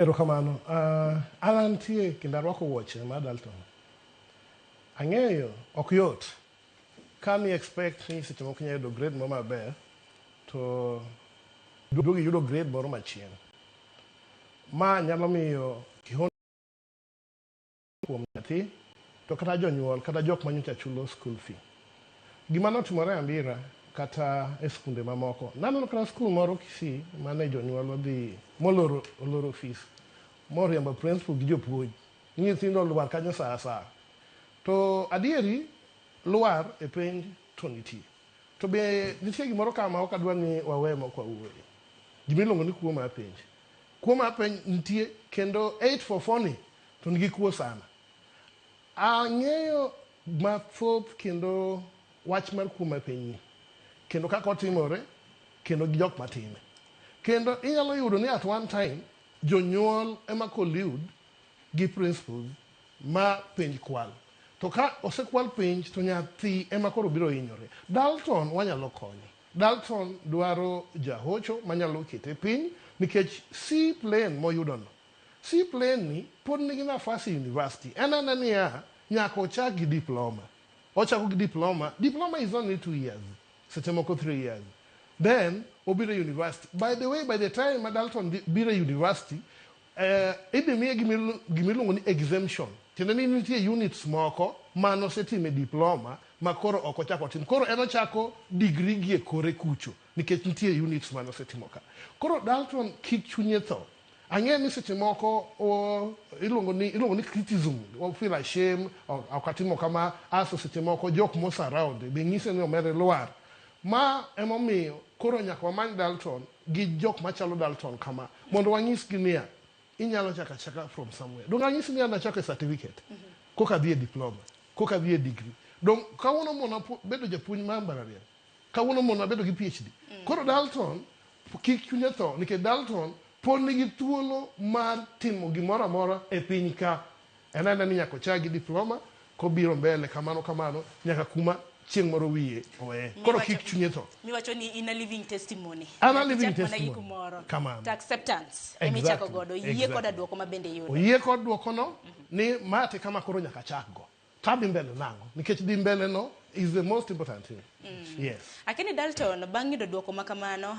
Erokamano. An antie kendo arwako wuoche mar Dalton. Ang'eyo ok yot ka ni expect ni seche moko inyalo yudo grade moro maber to duogo iyudo grade moro machien. Ma nyalo miyo kihondko kuom nyathi to kata jonyuol kata jok manyocha chulo school fee. Gima notimore Ambira kata e skunde mamoko. Naneno kata skul moro Kisii mane jonyuol odhi moloro oloro fees moriembo principal gi jopuonj. Nyithindo olwar kanyo saa asaya. To adieri lwar e penj to nitie. To be nitie gimoro ka ma ok adwa ni wawe mok wawuoye. Gima iluongo ni kuo mar penj. Kuo mar penj nitie kendo 844 ni to nigi kuo sana. Ang'eyo mathoth kendo wach mar kuo mar penj ni kendo kaka otimore kendo gi jok matime. Kendo inyalo yudo ni at one time jonyuol ema collude gi principals ma penj kwal. To ka osekwal penj to nyathi ema koro biro hinyore. Dalton wanyalo konyo. Dalton dwaro jahocho manyalo kete piny nikech C plain moyudo no. C plain ni pod nigi nafas e university. En ane niya nyaka ochak gi diploma. Ochako gi diploma. Diploma is only 2 years. Seche moko 3 years. Then obiro e university. By the way, by the time ma Dalton biro e university, idhi miye gimiluongo ni exemption. Tiende ni nitie units moko manosetimo e diploma ma koro ok ochako otim. Koro en ochako degree gi e kore kucho nikech nitie units manosetimo ka. Koro Dalton kik chunye tho. Ang'eyo ni seche moko iluongo ni criticism, o feel ashamed, ok atimo kama, aso seche moko jok mo surround be nyise ni omere lwar. Ma emomiyo koro nyaka wamany Dalton gi jok machalo Dalton kama mondo wanyisgi niya inyalo chako achaka from somewhere. Dong anyisi ni an achako e certificate koka adhi e diploma koka adhi e degree. Dong kawuono mona bedo japuonj mar mbalariany. Kawuono mona bedo gi PhD. Koro Dalton kik chunye tho nikech Dalton pod nigi thuolo mar timo gimoro amora e piny ka. En ane ni nyaka ochak gi diploma kobiro mbele kamano kamano nyaka kuma chieng' moro wiye oweye. Koro kik chunye tho. Miwacho ni in a living testimony. An a living Ichak mana gi testimony. kumoro. Kamano. To acceptance emichako godo. Yie koda duoko ma bende iyudo. Oyie kod duokono ni ma te kama koro nyaka chak go. Tadhi mbele nang'o? Nikech dhi mbele no is the most important thing. Yes. Akeni Dalton bang' yudo duoko ma kamano.